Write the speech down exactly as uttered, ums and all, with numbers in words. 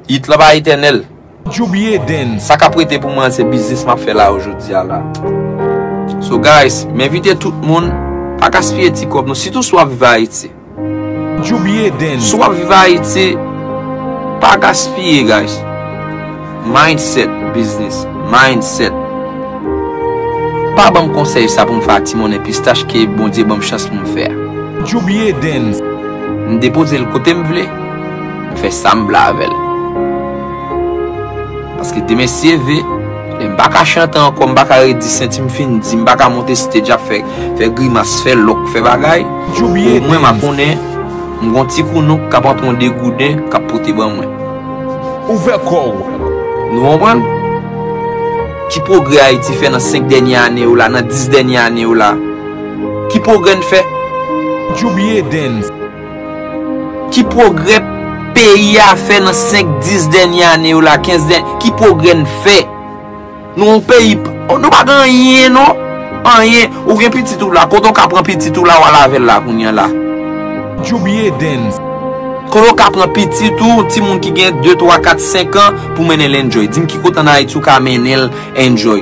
It lan pa etènèl. Djoubie Dance. Sa k ap rete pou mwen se biznis m ap fè la yo jodi a la. So guys, m envite tout moun, pa gaspiye ti kòb nou, sitou si w ap viv Ayiti. Djoubie Dance. Si w ap viv Ayiti, pa gaspiye guys. Mindset, biznis, mindset. Pa ban m konsèy sa pou m fè ak ti monnen pistach ke Bondye ban m chans pou m fè a. Djoubie Dance. M depoze l kote m vle, m fè sa m vle avè l. Paske demen si Dye vle, lè m pa ka chante ankò, m pa ka redi senti m fin di, m pa ka monte stage ap fè, fè grimas, fè lòk, fè bagay. Djoubie Omwen m ap Dance. Konnen m gon ti kounouk k ap antre yon degouden k ap pote ban mwen. Ouvè kò w. Nou konprann? Ki pwogrè Ayiti fè nan senk dènye ane yo la, nan dis dènye ane yo la? Ki pwogrè n fè? Djoubie Dance. Ki pwogrè peyi a fè nan senk, dis dènye ane yo la, kenz dènye? Ki pwogrè n fè? Nou yon peyi, nou pa gen anyen non. Anyen. Ou gen pitit ou la, kote w ka pran pitit ou la, w al avè l la kounye a la? Djoubie Dance. Kote w ka pran pitit ou, timoun ki gen de, twa, kat, senk an, pou mennen l enjoy? Di m ki kote ann Ayiti w ka mennen l enjoy?